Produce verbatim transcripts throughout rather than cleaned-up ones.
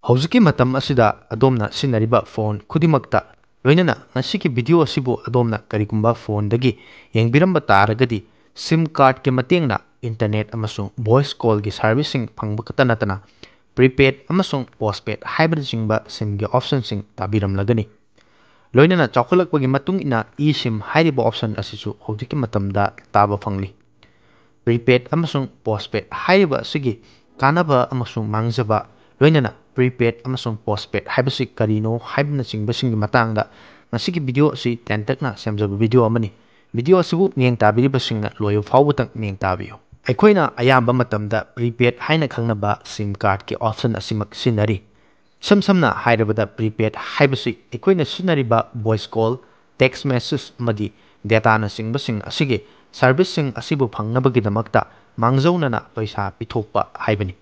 ꯍꯧꯖꯤꯛꯀꯤ ꯃꯇꯝ ꯑꯁꯤꯗ ꯑꯗꯣꯝꯅ ꯁꯤꯖꯤꯟꯅꯔꯤꯕ ꯐꯣꯟ ꯈꯨꯗꯤꯡꯃꯛꯇ, ꯂꯣꯏꯅꯅ ꯉꯁꯤꯒꯤ ꯚꯤꯗꯤꯑꯣ ꯑꯁꯤꯕꯨ ꯑꯗꯣꯝꯅ ꯀꯔꯤꯒꯨꯝꯕ ꯐꯣꯟꯗꯒꯤ ꯌꯦꯡꯕꯤꯔꯝꯕ ꯇꯥꯔꯒꯗꯤ, ꯁꯤꯝ ꯀꯥꯔꯗꯀꯤ ꯃꯇꯦꯡꯅ ꯏꯟꯇꯔꯅꯦꯠ ꯑꯃꯁꯨꯡ ꯚꯣꯏꯁ ꯀꯣꯜꯒꯤ ꯁꯥꯔꯚꯤꯁꯁꯤꯡ ꯐꯪꯕ ꯈꯛꯇ ꯅꯠꯇꯅ, ꯄ꯭ꯔꯤꯄꯦꯗ ꯑꯃꯁꯨꯡ ꯄꯣꯁꯄꯦꯗ ꯍꯥꯏꯕꯅꯆꯤꯡꯕ ꯁꯤꯝꯒꯤ ꯑꯣꯞꯁꯟꯁꯤꯡ ꯇꯥꯕꯤꯔꯝꯂꯒꯅꯤ꯫ ꯂꯣꯏꯅꯅ ꯆꯥꯎꯈꯠꯂꯛꯄꯒꯤ ꯃꯇꯨꯡ ꯏꯟꯅ ꯏ ꯁꯤꯝ ꯍꯥꯏꯔꯤꯕ ꯑꯣꯞꯁꯟ ꯑꯁꯤꯁꯨ ꯍꯧꯖꯤꯛꯀꯤ ꯃꯇꯝꯗ ꯇꯥꯕ ꯐꯪꯂꯤ꯫ ꯄ꯭ꯔꯤꯄꯦꯗ ꯑꯃꯁꯨꯡ ꯄꯣꯁꯄꯦꯗ ꯍꯥꯏꯔꯤꯕ ꯑꯁꯤꯒꯤ ꯀꯥꯟꯅꯕ ꯑꯃꯁꯨꯡ ꯃꯥꯡꯖꯕ, ꯂꯣꯏꯅꯅ ꯄ꯭ꯔꯤꯄꯦꯗ ꯑꯃꯁꯨꯡ ꯄꯣꯁꯄꯦꯗ ꯍꯥꯏꯕꯁꯤ ꯀꯔꯤꯅꯣ ꯍꯥꯏꯕꯅꯆꯤꯡꯕꯁꯤꯡꯒꯤ ꯃꯇꯥꯡꯗ ꯉꯁꯤꯒꯤ ꯚꯤꯗꯤꯑꯣ ꯑꯁꯤ ꯇꯦꯟꯇꯛꯅ ꯁꯦꯝꯖꯕ ꯚꯤꯗꯤꯑꯣ ꯑꯃꯅꯤ꯫ ꯚꯤꯗꯤꯑꯣ ꯑꯁꯤꯕꯨ ꯃꯤꯠꯌꯦꯡ ꯇꯥꯕꯤꯔꯤꯕꯁꯤꯡꯅ ꯂꯣꯏꯕ ꯐꯥꯎꯕꯇꯪ ꯃꯤꯠꯌꯦꯡ ꯇꯥꯕꯤꯌꯨ꯫ ꯑꯩꯈꯣꯏꯅ ꯑꯌꯥꯝꯕ ꯃꯇꯝꯗ ꯄ꯭ꯔꯤꯄꯦꯗ ꯍꯥꯏꯅ ꯈꯪꯅꯕ ꯁꯤꯝ ꯀꯥꯔꯗꯀꯤ ꯑꯣꯞꯁꯟ ꯑꯁꯤꯃꯛ ꯁꯤꯖꯤꯟꯅꯔꯤ꯫ ꯏꯁꯝ ꯁꯝꯅ ꯍꯥꯏꯔꯕꯗ, ꯄ꯭ꯔꯤꯄꯦꯗ ꯍꯥꯏꯕꯁꯤ ꯑꯩꯈꯣꯏꯅ ꯁꯤꯖꯤꯟꯅꯔꯤꯕ ꯚꯣꯏꯁ ꯀꯣꯜ, ꯇꯦꯛꯁ ꯃꯦꯁꯦꯖ ꯑꯃꯗꯤ ꯗꯦꯇꯥꯅꯆꯤꯡꯕꯁꯤꯡ ꯑꯁꯤꯒꯤ ꯁꯔꯚꯤꯁꯁꯤꯡ ꯑꯁꯤꯕꯨ ꯐꯪꯅꯕꯒꯤꯗꯃꯛꯇ ꯃꯥꯡꯖꯧꯅꯅ ꯄꯩꯁꯥ ꯄꯤꯊꯣꯛꯄ ꯍꯥꯏꯕꯅꯤ꯫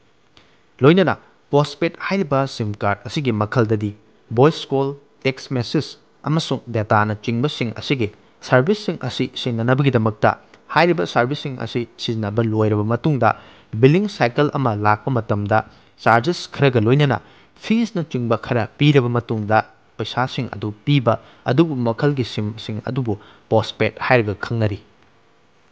ꯂꯣꯏꯅꯅ ꯄꯣꯁꯄꯦꯗ ꯍꯥꯏꯔꯤꯕ ꯁꯤꯝ ꯀꯥꯔꯗ ꯑꯁꯤꯒꯤ ꯃꯈꯜꯗꯗꯤ ꯚꯣꯏꯁ ꯀꯣꯜ, ꯇꯦꯛꯁ ꯃꯦꯁꯦꯖ ꯑꯃꯁꯨꯡ ꯗꯦꯇꯥꯅꯆꯤꯡꯕꯁꯤꯡ ꯑꯁꯤꯒꯤ ꯁꯔꯚꯤꯁꯁꯤꯡ ꯑꯁꯤ ꯁꯤꯖꯤꯟꯅꯅꯕꯒꯤꯗꯃꯛꯇ ꯍꯥꯏꯔꯤꯕ ꯁꯔꯚꯤꯁꯁꯤꯡ ꯑꯁꯤ ꯁꯤꯖꯤꯟꯅꯕ ꯂꯣꯏꯔꯕ ꯃꯇꯨꯡꯗ, ꯕꯤꯂꯤꯡ ꯁꯥꯏꯀꯜ ꯑꯃ ꯂꯥꯛꯄ ꯃꯇꯝꯗ ꯆꯥꯔꯖꯦꯁ ꯈꯔꯒ ꯂꯣꯏꯅꯅ ꯐꯤꯁꯅꯆꯤꯡꯕ ꯈꯔ ꯄꯤꯔꯕ ꯃꯇꯨꯡꯗ ꯄꯩꯁꯥꯁꯤꯡ ꯑꯗꯨ ꯄꯤꯕ ꯑꯗꯨꯒꯨꯝꯕ ꯃꯈꯜꯒꯤ ꯁꯤꯝꯁꯤꯡ ꯑꯗꯨꯕꯨ ꯄꯣꯁꯄꯦꯗ ꯍꯥꯏꯔꯒ ꯈꯪꯅꯔꯤ꯫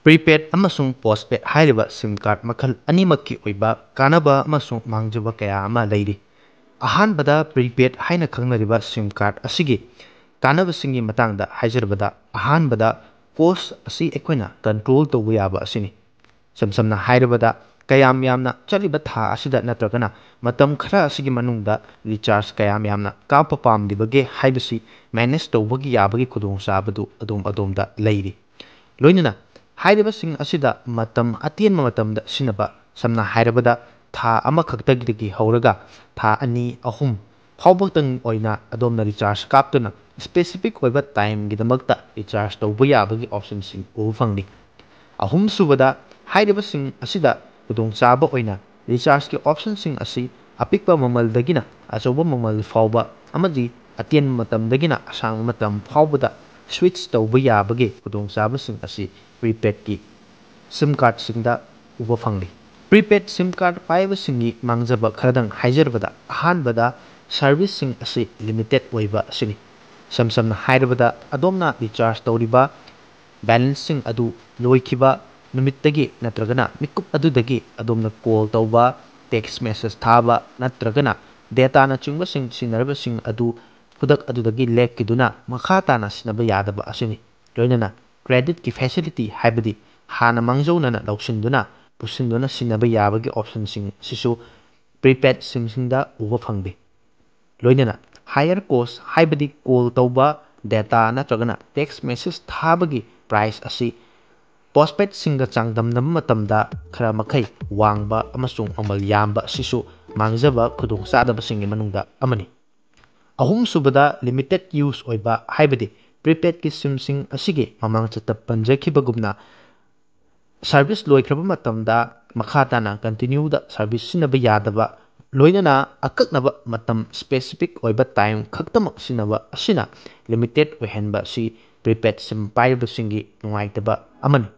ꯄ꯭ꯔꯤꯄꯦꯗ ꯑꯃꯁꯨꯡ ꯄꯣꯁꯄꯦꯗ ꯍꯥꯏꯔꯤꯕ ꯁꯤꯝ ꯀꯥꯔꯗ ꯃꯈꯜ ꯑꯅꯤꯃꯛꯀꯤ ꯑꯣꯏꯕ ꯀꯥꯟꯅꯕ ꯑꯃꯁꯨꯡ ꯃꯥꯡꯖꯕ ꯀꯌꯥ ꯑꯃ ꯂꯩꯔꯤ꯫ ꯑꯍꯥꯟꯕꯗ, ꯄ꯭ꯔꯤꯄꯦꯗ ꯍꯥꯏꯅ ꯈꯪꯅꯔꯤꯕ ꯁꯤꯝ ꯀꯥꯔꯗ ꯑꯁꯤꯒꯤ ꯀꯥꯟꯅꯕꯁꯤꯡꯒꯤ ꯃꯇꯥꯡꯗ ꯍꯥꯏꯖꯔꯕꯗ, ꯑꯍꯥꯟꯕꯗ, ꯀꯣꯁ ꯑꯁꯤ ꯑꯩꯈꯣꯏꯅ ꯀꯟꯇ꯭ꯔꯣꯜ ꯇꯧꯕ ꯌꯥꯕ ꯑꯁꯤꯅꯤ꯫ ꯏꯁꯝ ꯁꯝꯅ ꯍꯥꯏꯔꯕꯗ, ꯀꯌꯥꯝ ꯌꯥꯝꯅ ꯆꯠꯂꯤꯕ ꯊꯥ ꯑꯁꯤꯗ ꯅꯠꯇ꯭ꯔꯒꯅ ꯃꯇꯝ ꯈꯔ ꯑꯁꯤꯒꯤ ꯃꯅꯨꯡꯗ ꯔꯤꯆꯥꯔꯖ ꯀꯌꯥꯝ ꯌꯥꯝꯅ ꯀꯥꯞꯄ ꯄꯥꯝꯂꯤꯕꯒꯦ ꯍꯥꯏꯕꯁꯤ ꯃꯦꯅꯦꯖ ꯇꯧꯕꯒꯤ ꯌꯥꯕꯒꯤ ꯈꯨꯗꯣꯡꯆꯥꯕꯗꯨ ꯑꯗꯣꯝ ꯑꯗꯣꯝꯗ ꯂꯩꯔꯤ꯫ ꯂꯣꯏꯅꯅ ꯍꯥꯏꯔꯤꯕꯁꯤꯡ ꯑꯁꯤꯗ ꯃꯇꯝ ꯑꯇꯦꯟꯕ ꯃꯇꯝꯗ ꯁꯤꯖꯤꯟꯅꯕ, ꯁꯝꯅ ꯍꯥꯏꯔꯕꯗ ꯊꯥ ꯑꯃꯈꯛꯇꯒꯤꯗꯒꯤ ꯍꯧꯔꯒ ꯊꯥ ꯑꯅꯤ, ꯑꯍꯨꯝ ꯐꯥꯎꯕꯇꯪ ꯑꯣꯏꯅ ꯑꯗꯣꯝꯅ ꯔꯤꯆꯥꯔꯖ ꯀꯥꯞꯇꯨꯅ ꯁ꯭ꯄꯦꯁꯤꯐꯤꯛ ꯑꯣꯏꯕ ꯇꯥꯏꯝꯒꯤꯗꯃꯛꯇ ꯔꯤꯆꯥꯔꯖ ꯇꯧꯕ ꯌꯥꯕꯒꯤ ꯑꯣꯞꯁꯟꯁꯤꯡ ꯎꯕ ꯐꯪꯂꯤ꯫ ꯑꯍꯨꯝꯁꯨꯕꯗ, ꯍꯥꯏꯔꯤꯕꯁꯤꯡ ꯑꯁꯤꯗ ꯈꯨꯗꯣꯡꯆꯥꯕ ꯑꯣꯏꯅ ꯔꯤꯆꯥꯔꯖꯀꯤ ꯑꯣꯞꯁꯟꯁꯤꯡ ꯑꯁꯤ ꯑꯄꯤꯛꯄ ꯃꯃꯜꯗꯒꯤꯅ ꯑꯆꯧꯕ ꯃꯃꯜ ꯐꯥꯎꯕ ꯑꯃꯗꯤ ꯑꯇꯦꯟꯕ ꯃꯇꯝꯗꯒꯤꯅ ꯑꯁꯥꯡꯕ ꯃꯇꯝ ꯐꯥꯎꯕꯗ ꯁ꯭ꯋꯤꯆ ꯇꯧꯕ ꯌꯥꯕꯒꯤ ꯈꯨꯗꯣꯡꯆꯥꯕꯁꯤꯡ ꯑꯁꯤ ꯄ꯭ꯔꯤꯄꯦꯗꯀꯤ ꯁꯤꯝ ꯀꯥꯔꯗꯁꯤꯡꯗ ꯎꯕ ꯐꯪꯂꯤ꯫ Prepaid SIM card ꯄꯥꯏꯕꯁꯤꯡꯒꯤ ꯃꯥꯡꯖꯕ ꯈꯔꯗꯪ ꯍꯥꯏꯖꯔꯕꯗ, ꯑꯍꯥꯟꯕꯗ service ꯁꯤꯡ ꯑꯁꯤ limited ꯑꯣꯏꯕ ꯑꯁꯤꯅꯤ꯫ ꯏꯁꯝ ꯁꯝꯅ ꯍꯥꯏꯔꯕꯗ, ꯑꯗꯣꯝꯅ recharge ꯇꯧꯔꯤꯕ balance ꯁꯤꯡ ꯑꯗꯨ ꯂꯣꯏꯈꯤꯕ ꯅꯨꯃꯤꯠꯇꯒꯤ ꯅꯠꯇ꯭ꯔꯒꯅ ꯃꯤꯀꯨꯞ ꯑꯗꯨꯗꯒꯤ ꯑꯗꯣꯝꯅ call ꯇꯧꯕ, text message ꯊꯥꯕ ꯅꯠꯇ꯭ꯔꯒꯅ data ꯅꯆꯤꯡꯕꯁꯤꯡ ꯁꯤꯖꯤꯟꯅꯔꯤꯕꯁꯤꯡ ꯑꯗꯨ ꯈꯨꯗꯛ ꯑꯗꯨꯗꯒꯤ ꯂꯦꯞꯈꯤꯗꯨꯅ ꯃꯈꯥ ꯇꯥꯅ ꯁꯤꯖꯤꯟꯅꯕ ꯌꯥꯗꯕ ꯑꯁꯤꯅꯤ꯫ ꯂꯣꯏꯅꯅ credit ꯀꯤ facility, ꯍꯥꯏꯕꯗꯤ ꯍꯥꯟꯅ ꯃꯥꯡꯖꯧꯅꯅ ꯂꯧꯁꯤꯟꯗꯨꯅ ꯄꯨꯁꯤꯟꯗꯨꯅ ꯁꯤꯖꯤꯟꯅꯕ ꯌꯥꯕꯒꯤ option ꯁꯤꯡ ꯑꯁꯤꯁꯨ prepaid SIM ꯁꯤꯡꯗ ꯎꯕ ꯐꯪꯗꯦ꯫ ꯂꯣꯏꯅꯅ higher cost, ꯍꯥꯏꯕꯗꯤ call ꯇꯧꯕ, data ꯅꯠꯇ꯭ꯔꯒꯅ text message ꯊꯥꯕꯒꯤ price ꯑꯁꯤ postpaid ꯁꯤꯡꯒ ꯆꯥꯡꯗꯝꯅꯕ ꯃꯇꯝꯗ ꯈꯔ ꯃꯈꯩ ꯋꯥꯡꯕ ꯑꯃꯁꯨꯡ ꯃꯃꯜ ꯌꯥꯝꯕ ꯑꯁꯤꯁꯨ ꯃꯥꯡꯖꯕ ꯈꯨꯗꯣꯡꯆꯥꯗꯕꯁꯤꯡꯒꯤ ꯃꯅꯨꯡꯗ ꯑꯃꯅꯤ꯫ ꯑꯍꯨꯝꯁꯨꯕꯗ, limited use ꯑꯣꯏꯕ, ꯍꯥꯏꯕꯗꯤ prepaid ꯀꯤ SIM ꯁꯤꯡ ꯑꯁꯤꯒꯤ ꯃꯃꯥꯡ ꯆꯠꯇ ꯄꯟꯖꯈꯤꯕꯒꯨꯝꯅ service ꯂꯣꯏꯈ꯭ꯔꯕ ꯃꯇꯝꯗ ꯃꯈꯥ ꯇꯥꯅ continue ꯗ service ꯁꯤꯖꯤꯟꯅꯕ ꯌꯥꯗꯕ, ꯂꯣꯏꯅꯅ ꯑꯀꯛꯅꯕ ꯃꯇꯝ, specific ꯑꯣꯏꯕ time ꯈꯛꯇꯃꯛ ꯁꯤꯖꯤꯟꯅꯕ ꯑꯁꯤꯅ limited ꯑꯣꯏꯍꯟꯕ ꯑꯁꯤ prepaid SIM ꯄꯥꯏꯔꯤꯕꯁꯤꯡꯒꯤ ꯅꯨꯡꯉꯥꯏꯇꯕ ꯑꯃꯅꯤ꯫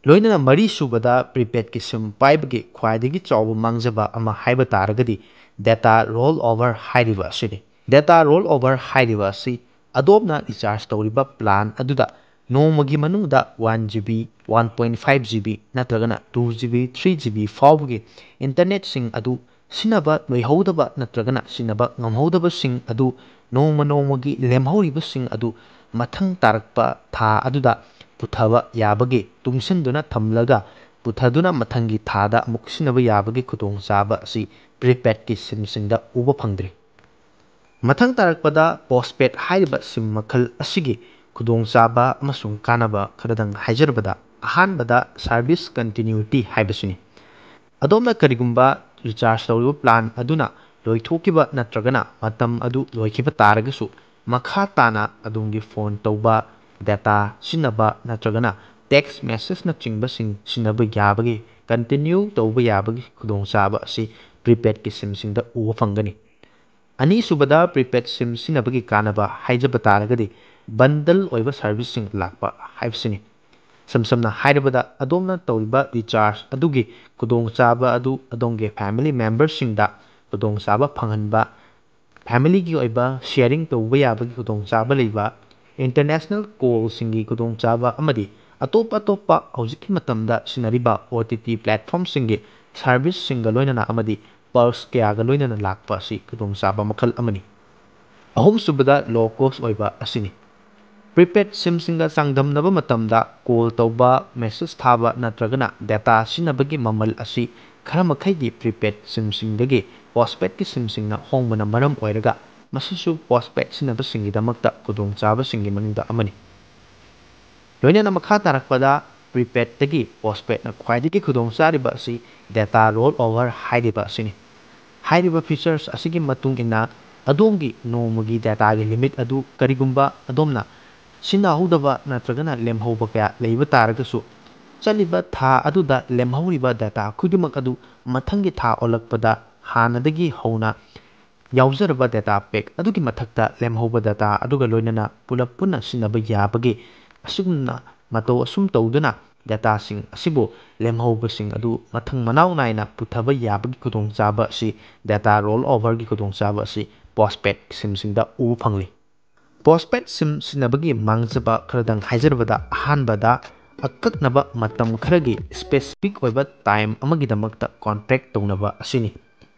ꯂꯣꯏꯅꯅ ꯃꯔꯤꯁꯨꯕꯗ, prepaid ꯀꯤ SIM ꯄꯥꯏꯕꯒꯤ ꯈ꯭ꯋꯥꯏꯗꯒꯤ ꯆꯥꯎꯕ ꯃꯥꯡꯖꯕ ꯑꯃ ꯍꯥꯏꯕ ꯇꯥꯔꯒꯗꯤ data roll over ꯍꯥꯏꯔꯤꯕ ꯑꯁꯤꯅꯤ꯫ Data roll over ꯍꯥꯏꯔꯤꯕ ꯑꯁꯤ ꯑꯗꯣꯝꯅ recharge ꯇꯧꯔꯤꯕ plan ꯑꯗꯨꯗ ꯅꯣꯡꯃꯒꯤ ꯃꯅꯨꯡꯗ one G B, one point five G B ꯅꯠꯇ꯭ꯔꯒꯅ two G B, three G B ꯐꯥꯎꯕꯒꯤ internet ꯁꯤꯡ ꯑꯗꯨ ꯁꯤꯖꯤꯟꯅꯕ ꯂꯣꯏꯍꯧꯗꯕ ꯅꯠꯇ꯭ꯔꯒꯅ ꯁꯤꯖꯤꯟꯅꯕ ꯉꯝꯍꯧꯗꯕꯁꯤꯡ ꯑꯗꯨ ꯅꯣꯡꯃ ꯅꯣꯡꯃꯒꯤ ꯂꯦꯝꯍꯧꯔꯤꯕꯁꯤꯡ ꯑꯗꯨ ꯃꯊꯪ ꯇꯥꯔꯛꯄ ꯊꯥ ꯑꯗꯨꯗ ꯄꯨꯊꯕ ꯌꯥꯕꯒꯤ, ꯇꯨꯡꯁꯤꯟꯗꯨꯅ ꯊꯝꯂꯒ ꯄꯨꯊꯗꯨꯅ ꯃꯊꯪꯒꯤ ꯊꯥꯗ ꯑꯃꯨꯛ ꯁꯤꯖꯤꯟꯅꯕ ꯌꯥꯕꯒꯤ ꯈꯨꯗꯣꯡꯆꯥꯕ ꯑꯁꯤ prepaid ꯀꯤ SIM ꯁꯤꯡꯗ ꯎꯕ ꯐꯪꯗ꯭ꯔꯤ꯫ ꯃꯊꯪ ꯇꯥꯔꯛꯄꯗ, postpaid ꯍꯥꯏꯔꯤꯕ SIM ꯃꯈꯜ ꯑꯁꯤꯒꯤ ꯈꯨꯗꯣꯡꯆꯥꯕ ꯑꯃꯁꯨꯡ ꯀꯥꯟꯅꯕ ꯈꯔꯗꯪ ꯍꯥꯏꯖꯔꯕꯗ, ꯑꯍꯥꯟꯕꯗ service continuity ꯍꯥꯏꯕꯁꯤꯅꯤ꯫ ꯑꯗꯣꯝꯅ ꯀꯔꯤꯒꯨꯝꯕ recharge ꯇꯧꯔꯤꯕ plan ꯑꯗꯨꯅ ꯂꯣꯏꯊꯣꯛꯈꯤꯕ ꯅꯠꯇ꯭ꯔꯒꯅ ꯃꯇꯝ ꯑꯗꯨ ꯂꯣꯏꯈꯤꯕ ꯇꯥꯔꯒꯁꯨ, ꯃꯈꯥ ꯇꯥꯅ ꯑꯗꯣꯝꯒꯤ phone ꯇꯧꯕ, data ꯁꯤꯖꯤꯟꯅꯕ ꯅꯠꯇ꯭ꯔꯒꯅ text message ꯅꯆꯤꯡꯕꯁꯤꯡ ꯁꯤꯖꯤꯟꯅꯕ ꯌꯥꯕꯒꯤ, continue ꯇꯧꯕ ꯌꯥꯕꯒꯤ ꯈꯨꯗꯣꯡꯆꯥꯕ ꯑꯁꯤ prepaid ꯀꯤ SIM ꯁꯤꯡꯗ ꯎꯕ ꯐꯪꯒꯅꯤ꯫ ꯑꯅꯤꯁꯨꯕꯗ, prepaid SIM ꯁꯤꯖꯤꯟꯅꯕꯒꯤ ꯀꯥꯟꯅꯕ ꯍꯥꯏꯖꯕ ꯇꯥꯔꯒꯗꯤ bundle ꯑꯣꯏꯕ service ꯁꯤꯡ ꯂꯥꯛꯄ ꯍꯥꯏꯕꯁꯤꯅꯤ꯫ ꯏꯁꯝ ꯁꯝꯅ ꯍꯥꯏꯔꯕꯗ, ꯑꯗꯣꯝꯅ ꯇꯧꯔꯤꯕ ꯔꯤꯆꯥꯔꯖ ꯑꯗꯨꯒꯤ ꯈꯨꯗꯣꯡꯆꯥꯕ ꯑꯗꯨ ꯑꯗꯣꯝꯒꯤ ꯐꯦꯃꯤꯂꯤ ꯃꯦꯝꯕꯔꯁꯤꯡꯗ ꯈꯨꯗꯣꯡꯆꯥꯕ ꯐꯪꯍꯟꯕ, ꯐꯦꯃꯤꯂꯤꯒꯤ ꯑꯣꯏꯕ ꯁꯤꯌꯔꯤꯡ ꯇꯧꯕ ꯌꯥꯕꯒꯤ ꯈꯨꯗꯣꯡꯆꯥꯕ ꯂꯩꯕ, ꯏꯟꯇꯔꯅꯦꯁꯅꯦꯜ ꯀꯣꯜꯁꯤꯡꯒꯤ ꯈꯨꯗꯣꯡꯆꯥꯕ ꯑꯃꯗꯤ ꯑꯇꯣꯞ ꯑꯇꯣꯞꯄ ꯍꯧꯖꯤꯛꯀꯤ ꯃꯇꯝꯗ ꯁꯤꯖꯤꯟꯅꯔꯤꯕ ꯑꯣ ꯇꯤ ꯇꯤ ꯄ꯭ꯂꯦꯠꯐꯣꯝꯁꯤꯡꯒꯤ ꯁꯥꯔꯚꯤꯁꯁꯤꯡꯒ ꯂꯣꯏꯅꯅ ꯑꯃꯗꯤ ꯄꯔꯛꯁ ꯀꯌꯥꯒ ꯂꯣꯏꯅꯅ ꯂꯥꯛꯄ ꯑꯁꯤ ꯈꯨꯗꯣꯡꯆꯥꯕ ꯃꯈꯜ ꯑꯃꯅꯤ꯫ ꯑꯍꯨꯝꯁꯨꯕꯗ ꯂꯣ ꯀꯣꯁ ꯑꯣꯏꯕ ꯑꯁꯤꯅꯤ꯫ ꯄ꯭ꯔꯤꯄꯦꯗ ꯁꯤꯝꯁꯤꯡꯒ ꯆꯥꯡꯗꯝꯅꯕ ꯃꯇꯝꯗ ꯀꯣꯜ ꯇꯧꯕ, ꯃꯦꯁꯦꯖ ꯊꯥꯕ ꯅꯠꯇ꯭ꯔꯒꯅ ꯗꯦꯇꯥ ꯁꯤꯖꯤꯟꯅꯕꯒꯤ ꯃꯃꯜ ꯑꯁꯤ ꯈꯔ ꯃꯈꯩꯗꯤ ꯄ꯭ꯔꯤꯄꯦꯗ ꯁꯤꯝꯁꯤꯡꯗꯒꯤ ꯄꯣꯁꯄꯦꯗꯀꯤ ꯁꯤꯝꯁꯤꯡꯅ ꯍꯣꯡꯕꯅ ꯃꯔꯝ ꯑꯣꯏꯔꯒ ꯃꯁꯤꯁꯨ ꯄꯣꯁꯄꯦꯗ ꯁꯤꯖꯤꯟꯅꯕꯁꯤꯡꯒꯤꯗꯃꯛꯇ ꯈꯨꯗꯣꯡꯆꯥꯕꯁꯤꯡꯒꯤ ꯃꯅꯨꯡꯗ ꯑꯃꯅꯤ꯫ ꯂꯣꯏꯅꯅ ꯃꯈꯥ ꯇꯥꯔꯛꯄꯗ ꯄ꯭ꯔꯤꯄꯦꯗꯇꯒꯤ ꯄꯣꯁꯄꯦꯗꯅ ꯈ꯭ꯋꯥꯏꯗꯒꯤ ꯈꯨꯗꯣꯡꯆꯥꯔꯤꯕ ꯑꯁꯤ ꯗꯦꯇꯥ ꯔꯣꯜ ꯑꯣꯚꯔ ꯍꯥꯏꯔꯤꯕ ꯑꯁꯤꯅꯤ꯫ ꯍꯥꯏꯔꯤꯕ ꯐꯤꯆꯔꯁ ꯑꯁꯤꯒꯤ ꯃꯇꯨꯡ ꯏꯟꯅ ꯑꯗꯣꯝꯒꯤ ꯅꯣꯡꯃꯒꯤ ꯗꯦꯇꯥꯒꯤ ꯂꯤꯃꯤꯠ ꯑꯗꯨ ꯀꯔꯤꯒꯨꯝꯕ ꯑꯗꯣꯝꯅ ꯁꯤꯖꯤꯟꯅꯍꯧꯗꯕ ꯅꯠꯇ꯭ꯔꯒꯅ ꯂꯦꯝꯍꯧꯕ ꯀꯌꯥ ꯂꯩꯕ ꯇꯥꯔꯒꯁꯨ, ꯆꯠꯂꯤꯕ ꯊꯥ ꯑꯗꯨꯗ ꯂꯦꯝꯍꯧꯔꯤꯕ ꯗꯦꯇꯥ ꯈꯨꯗꯤꯡꯃꯛ ꯑꯗꯨ ꯃꯊꯪꯒꯤ ꯊꯥ ꯑꯣꯜꯂꯛꯄꯗ ꯍꯥꯟꯅꯗꯒꯤ ꯍꯧꯅ ꯌꯥꯎꯖꯔꯕ ꯗꯦꯇꯥ ꯄꯦꯛ ꯑꯗꯨꯒꯤ ꯃꯊꯛꯇ ꯂꯦꯝꯍꯧꯕ ꯗꯦꯇꯥ ꯑꯗꯨꯒ ꯂꯣꯏꯅꯅ ꯄꯨꯂꯞ ꯄꯨꯟꯅ ꯁꯤꯖꯤꯟꯅꯕ ꯌꯥꯕꯒꯤ ꯑꯁꯤꯒꯨꯝꯅ ꯃꯇꯧ ꯑꯁꯨꯝ ꯇꯧꯗꯨꯅ ꯗꯦꯇꯥꯁꯤꯡ ꯑꯁꯤꯕꯨ ꯂꯦꯝꯍꯧꯕꯁꯤꯡ ꯑꯗꯨ ꯃꯊꯪ ꯃꯅꯥꯎ ꯅꯥꯏꯅ ꯄꯨꯊꯕ ꯌꯥꯕꯒꯤ ꯈꯨꯗꯣꯡꯆꯥꯕ ꯑꯁꯤ, ꯗꯦꯇꯥ ꯔꯣꯜ ꯑꯣꯚꯔꯒꯤ ꯈꯨꯗꯣꯡꯆꯥꯕ ꯑꯁꯤ ꯄꯣꯁꯄꯦꯗ ꯁꯤꯝꯁꯤꯡꯗ ꯎꯕ ꯐꯪꯂꯤ꯫ ꯄꯣꯁꯄꯦꯗ ꯁꯤꯝ ꯁꯤꯖꯤꯟꯅꯕꯒꯤ ꯃꯥꯡꯖꯕ ꯈꯔꯗꯪ ꯍꯥꯏꯖꯔꯕꯗ, ꯑꯍꯥꯟꯕꯗ ꯑꯀꯛꯅꯕ ꯃꯇꯝ ꯈꯔꯒꯤ ꯁ꯭ꯄꯦꯁꯤꯐꯤꯛ ꯑꯣꯏꯕ ꯇꯥꯏꯝ ꯑꯃꯒꯤꯗꯃꯛꯇ ꯀꯣꯟꯇ꯭ꯔꯦꯛ ꯇꯧꯅꯕ ꯑꯁꯤꯅꯤ꯫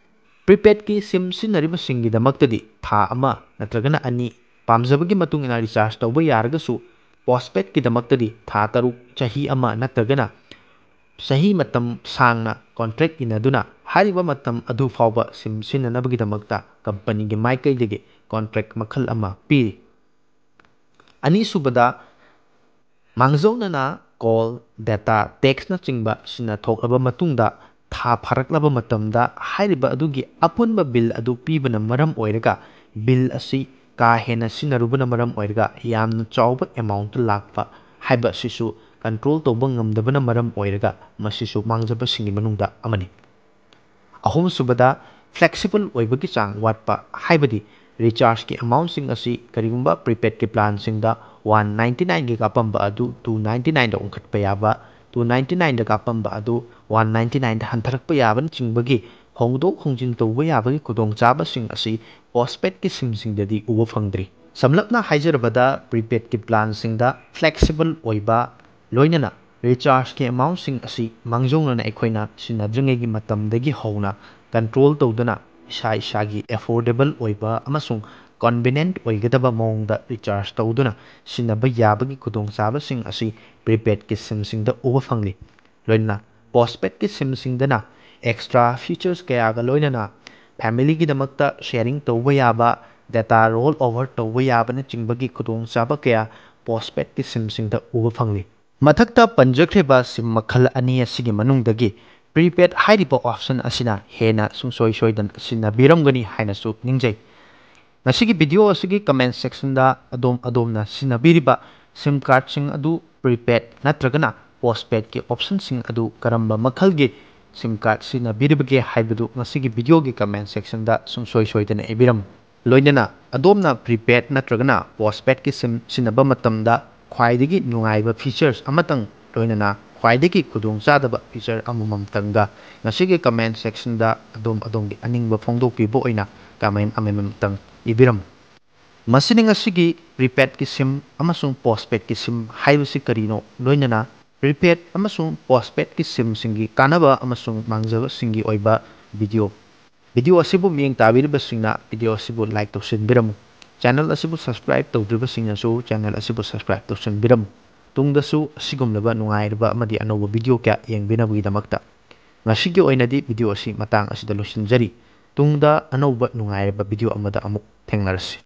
ꯄ꯭ꯔꯤꯄꯦꯗꯀꯤ ꯁꯤꯝ ꯁꯤꯖꯤꯟꯅꯔꯤꯕꯁꯤꯡꯒꯤꯗꯃꯛꯇꯗꯤ ꯊꯥ ꯑꯃ ꯅꯠꯇ꯭ꯔꯒꯅ ꯑꯅꯤ, ꯄꯥꯝꯖꯕꯒꯤ ꯃꯇꯨꯡ ꯏꯟꯅ ꯔꯤꯆꯥꯔꯖ ꯇꯧꯕ ꯌꯥꯔꯒꯁꯨ, ꯄꯣꯁꯄꯦꯗꯀꯤꯗꯃꯛꯇꯗꯤ ꯊꯥ ꯇꯔꯨꯛ, ꯆꯍꯤ ꯑꯃ ꯅꯠꯇ꯭ꯔꯒꯅ ꯆꯍꯤ ꯃꯇꯝ ꯁꯥꯡꯅ ꯀꯣꯟꯇ꯭ꯔꯦꯛ ꯏꯟꯅꯗꯨꯅ ꯍꯥꯏꯔꯤꯕ ꯃꯇꯝ ꯑꯗꯨ ꯐꯥꯎꯕ ꯁꯤꯝ ꯁꯤꯖꯤꯟꯅꯅꯕꯒꯤꯗꯃꯛꯇ ꯀꯝꯄꯅꯤꯒꯤ ꯃꯥꯏꯀꯩꯗꯒꯤ ꯀꯣꯟꯇ꯭ꯔꯦꯛ ꯃꯈꯜ ꯑꯃ ꯄꯤꯔꯤ꯫ ꯑꯅꯤꯁꯨꯕꯗ, ꯃꯥꯡꯖꯧꯅꯅ ꯀꯣꯜ, ꯗꯦꯇꯥ, ꯇꯦꯛꯁꯅꯆꯤꯡꯕ ꯁꯤꯖꯤꯟꯅꯊꯣꯛꯂꯕ ꯃꯇꯨꯡꯗ ꯊꯥ ꯐꯥꯔꯛꯂꯕ ꯃꯇꯝꯗ ꯍꯥꯏꯔꯤꯕ ꯑꯗꯨꯒꯤ ꯑꯄꯨꯟꯕ ꯕꯤꯜ ꯑꯗꯨ ꯄꯤꯕꯅ ꯃꯔꯝ ꯑꯣꯏꯔꯒ ꯕꯤꯜ ꯑꯁꯤ ꯀꯥ ꯍꯦꯟꯅ ꯁꯤꯖꯤꯟꯅꯔꯨꯕꯅ ꯃꯔꯝ ꯑꯣꯏꯔꯒ ꯌꯥꯝꯅ ꯆꯥꯎꯕ ꯑꯦꯃꯥꯎꯟꯠ ꯂꯥꯛꯄ ꯍꯥꯏꯕ ꯑꯁꯤꯁꯨ ꯀꯟꯇ꯭ꯔꯣꯜ ꯇꯧꯕ ꯉꯝꯗꯕꯅ ꯃꯔꯝ ꯑꯣꯏꯔꯒ ꯃꯁꯤꯁꯨ ꯃꯥꯡꯖꯕꯁꯤꯡꯒꯤ ꯃꯅꯨꯡꯗ ꯑꯃꯅꯤ꯫ ꯑꯍꯨꯝꯁꯨꯕꯗ, ꯐ꯭ꯂꯦꯛꯁꯤꯕꯜ ꯑꯣꯏꯕꯒꯤ ꯆꯥꯡ ꯋꯥꯠꯄ, ꯍꯥꯏꯕꯗꯤ ꯔꯤꯆꯥꯔꯖꯀꯤ ꯑꯦꯃꯥꯎꯟꯠꯁꯤꯡ ꯑꯁꯤ ꯀꯔꯤꯒꯨꯝꯕ ꯄ꯭ꯔꯤꯄꯦꯗꯀꯤ ꯄ꯭ꯂꯥꯟꯁꯤꯡꯗ ꯋꯥꯟ ꯅꯥꯏꯟꯇꯤ ꯅꯥꯏꯟꯒꯤ ꯀꯥꯞꯄꯝꯕ ꯑꯗꯨ ꯇꯨ ꯅꯥꯏꯟꯇꯤ ꯅꯥꯏꯟꯗ ꯑꯣꯟꯈꯠꯄ ꯌꯥꯕ, ꯇꯨ ꯅꯥꯏꯟꯇꯤ ꯅꯥꯏꯟꯗ ꯀꯥꯞꯄꯝꯕ ꯑꯗꯨ ꯋꯥꯟ ꯅꯥꯏꯟꯇꯤ ꯅꯥꯏꯟꯗ ꯍꯟꯊꯔꯛꯄ ꯌꯥꯕꯅꯆꯤꯡꯕꯒꯤ ꯍꯣꯡꯗꯣꯛ ꯍꯣꯡꯖꯤꯟ ꯇꯧꯕ ꯌꯥꯕꯒꯤ ꯈꯨꯗꯣꯡꯆꯥꯕꯁꯤꯡ ꯑꯁꯤ ꯄꯣꯁꯄꯦꯗꯀꯤ ꯁꯤꯝꯁꯤꯡꯗꯗꯤ ꯎꯕ ꯐꯪꯗ꯭ꯔꯤ꯫ ꯁꯝꯂꯞꯅ ꯍꯥꯏꯖꯔꯕꯗ, ꯄ꯭ꯔꯤꯄꯦꯗꯀꯤ ꯄ꯭ꯂꯥꯟꯁꯤꯡꯗ ꯐ꯭ꯂꯦꯛꯁꯤꯕꯜ ꯑꯣꯏꯕ, ꯂꯣꯏꯅꯅ ꯔꯤꯆꯥꯔꯖꯀꯤ ꯑꯦꯃꯥꯎꯟꯁꯤꯡ ꯑꯁꯤ ꯃꯥꯡꯖꯧꯅꯅ ꯑꯩꯈꯣꯏꯅ ꯁꯤꯟꯅꯗ꯭ꯔꯤꯉꯩꯒꯤ ꯃꯇꯝꯗꯒꯤ ꯍꯧꯅ ꯀꯟꯇ꯭ꯔꯣꯜ ꯇꯧꯗꯨꯅ, ꯏꯁꯥ ꯏꯁꯥꯒꯤ ꯑꯦꯐꯣꯔꯗꯦꯕꯜ ꯑꯣꯏꯕ ꯑꯃꯁꯨꯡ ꯀꯟꯚꯤꯅꯦꯟꯠ ꯑꯣꯏꯒꯗꯕ ꯃꯑꯣꯡꯗ ꯔꯤꯆꯥꯔꯖ ꯇꯧꯗꯨꯅ ꯁꯤꯖꯤꯟꯅꯕ ꯌꯥꯕꯒꯤ ꯈꯨꯗꯣꯡꯆꯥꯕꯁꯤꯡ ꯑꯁꯤ ꯄ꯭ꯔꯤꯄꯦꯗꯀꯤ ꯁꯤꯝꯁꯤꯡꯗ ꯎꯕ ꯐꯪꯂꯤ꯫ ꯂꯣꯏꯅꯅ ꯄꯣꯁꯄꯦꯗꯀꯤ ꯁꯤꯝꯁꯤꯡꯗꯅ ꯑꯦꯛꯁꯇ꯭ꯔꯥ ꯐꯤꯆꯔꯁ ꯀꯌꯥꯒ ꯂꯣꯏꯅꯅ ꯐꯦꯃꯤꯂꯤꯒꯤꯗꯃꯛꯇ ꯁꯦꯌꯔꯤꯡ ꯇꯧꯕ ꯌꯥꯕ, ꯗꯦꯇꯥ ꯔꯣꯜ ꯑꯣꯚꯔ ꯇꯧꯕ ꯌꯥꯕꯅꯆꯤꯡꯕꯒꯤ ꯈꯨꯗꯣꯡꯆꯥꯕ ꯀꯌꯥ ꯄꯣꯁꯄꯦꯗꯀꯤ ꯁꯤꯝꯁꯤꯡꯗ ꯎꯕ ꯐꯪꯂꯤ꯫ ꯃꯊꯛꯇ ꯄꯟꯖꯈ꯭ꯔꯤꯕ ꯁꯤꯝ ꯃꯈꯜ ꯑꯅꯤ ꯑꯁꯤꯒꯤ ꯃꯅꯨꯡꯗꯒꯤ ꯄ꯭ꯔꯤꯄꯦꯗ ꯍꯥꯏꯔꯤꯕ ꯑꯣꯞꯁꯟ ꯑꯁꯤꯅ ꯍꯦꯟꯅ ꯁꯨꯡꯁꯣꯏ ꯁꯣꯏꯗꯅ ꯁꯤꯖꯤꯟꯅꯕꯤꯔꯝꯒꯅꯤ ꯍꯥꯏꯅꯁꯨ ꯅꯤꯡꯖꯩ꯫ ꯉꯁꯤꯒꯤ ꯚꯤꯗꯤꯑꯣ ꯑꯁꯤꯒꯤ ꯀꯃꯦꯟ ꯁꯦꯛꯁꯟꯗ ꯑꯗꯣꯝ ꯑꯗꯣꯝꯅ ꯁꯤꯖꯤꯟꯅꯕꯤꯔꯤꯕ ꯁꯤꯝ ꯀꯥꯔꯗꯁꯤꯡ ꯑꯗꯨ ꯄ꯭ꯔꯤꯄꯦꯗ ꯅꯠꯇ꯭ꯔꯒꯅ ꯄꯣꯁꯄꯦꯗꯀꯤ ꯑꯣꯞꯁꯟꯁꯤꯡ ꯑꯗꯨ ꯀꯔꯝꯕ ꯃꯈꯜꯒꯤ ꯁꯤꯝ ꯀꯥꯔꯗ ꯁꯤꯖꯤꯟꯅꯕꯤꯔꯤꯕꯒꯦ ꯍꯥꯏꯕꯗꯨ ꯉꯁꯤꯒꯤ ꯚꯤꯗꯤꯑꯣꯒꯤ ꯀꯃꯦꯟ ꯁꯦꯛꯁꯟꯗ ꯁꯨꯡꯁꯣꯏ ꯁꯣꯏꯗꯅ ꯏꯕꯤꯔꯝꯃꯨ꯫ ꯂꯣꯏꯅꯅ ꯑꯗꯣꯝꯅ ꯄ꯭ꯔꯤꯄꯦꯗ ꯅꯠꯇ꯭ꯔꯒꯅ ꯄꯣꯁꯄꯦꯗꯀꯤ ꯁꯤꯝ ꯁꯤꯖꯤꯟꯅꯕ ꯃꯇꯝꯗ ꯈ꯭ꯋꯥꯏꯗꯒꯤ ꯅꯨꯡꯉꯥꯏꯕ ꯐꯤꯆꯔꯁ ꯑꯃꯇꯪ, ꯂꯣꯏꯅꯅ ꯈ꯭ꯋꯥꯏꯗꯒꯤ ꯈꯨꯗꯣꯡꯆꯥꯗꯕ ꯐꯤꯆꯔ ꯑꯃꯃꯝꯇꯪꯒ ꯉꯁꯤꯒꯤ ꯀꯃꯦꯟ ꯁꯦꯛꯁꯟꯗ ꯑꯗꯣꯝ ꯑꯗꯣꯝꯒꯤ ꯑꯅꯤꯡꯕ ꯐꯣꯡꯗꯣꯛꯄꯤꯕ ꯑꯣꯏꯅ ꯀꯃꯦꯟ ꯑꯃꯃꯝꯇꯪ ꯏꯕꯤꯔꯝꯃꯨ꯫ ꯃꯁꯤꯅꯤ ꯉꯁꯤꯒꯤ ꯄ꯭ꯔꯤꯄꯦꯗꯀꯤ ꯁꯤꯝ ꯑꯃꯁꯨꯡ ꯄꯣꯁꯄꯦꯗꯀꯤ ꯁꯤꯝ ꯍꯥꯏꯕꯁꯤ ꯀꯔꯤꯅꯣ, ꯂꯣꯏꯅꯅ ꯄ꯭ꯔꯤꯄꯦꯗ ꯑꯃꯁꯨꯡ ꯄꯣꯁꯄꯦꯗꯀꯤ ꯁꯤꯝꯁꯤꯡꯒꯤ ꯀꯥꯟꯅꯕ ꯑꯃꯁꯨꯡ ꯃꯥꯡꯖꯕꯁꯤꯡꯒꯤ ꯑꯣꯏꯕ ꯚꯤꯗꯤꯑꯣ꯫ ꯚꯤꯗꯤꯑꯣ ꯑꯁꯤꯕꯨ ꯃꯤꯠꯌꯦꯡ ꯇꯥꯕꯤꯔꯤꯕꯁꯤꯡꯅ ꯚꯤꯗꯤꯑꯣ ꯑꯁꯤꯕꯨ ꯂꯥꯏꯛ ꯇꯧꯁꯤꯟꯕꯤꯔꯝꯃꯨ꯫ ꯆꯦꯅꯦꯜ ꯑꯁꯤꯕꯨ ꯁꯕꯁꯀ꯭ꯔꯥꯏꯕ ꯇꯧꯗ꯭ꯔꯤꯕꯁꯤꯡꯅꯁꯨ ꯆꯦꯅꯦꯜ ꯑꯁꯤꯕꯨ ꯁꯕꯁꯀ꯭ꯔꯥꯏꯕ ꯇꯧꯁꯤꯟꯕꯤꯔꯝꯃꯨ꯫ ꯇꯨꯡꯗꯁꯨ ꯑꯁꯤꯒꯨꯝꯂꯕ ꯅꯨꯡꯉꯥꯏꯔꯕ ꯑꯃꯗꯤ ꯑꯅꯧꯕ ꯚꯤꯗꯤꯑꯣ ꯀꯌꯥ ꯌꯦꯡꯕꯤꯅꯕꯒꯤꯗꯃꯛꯇ꯫ ꯉꯁꯤꯒꯤ ꯑꯣꯏꯅꯗꯤ ꯚꯤꯗꯤꯑꯣ ꯑꯁꯤ ꯃꯇꯥꯡ ꯑꯁꯤꯗ ꯂꯣꯏꯁꯤꯟꯖꯔꯤ꯫ ꯇꯨꯡꯗ ꯑꯅꯧꯕ ꯅꯨꯡꯉꯥꯏꯔꯕ ꯚꯤꯗꯤꯑꯣ ꯑꯃꯗ ꯑꯃꯨꯛ ꯊꯦꯡꯅꯔꯁꯤ꯫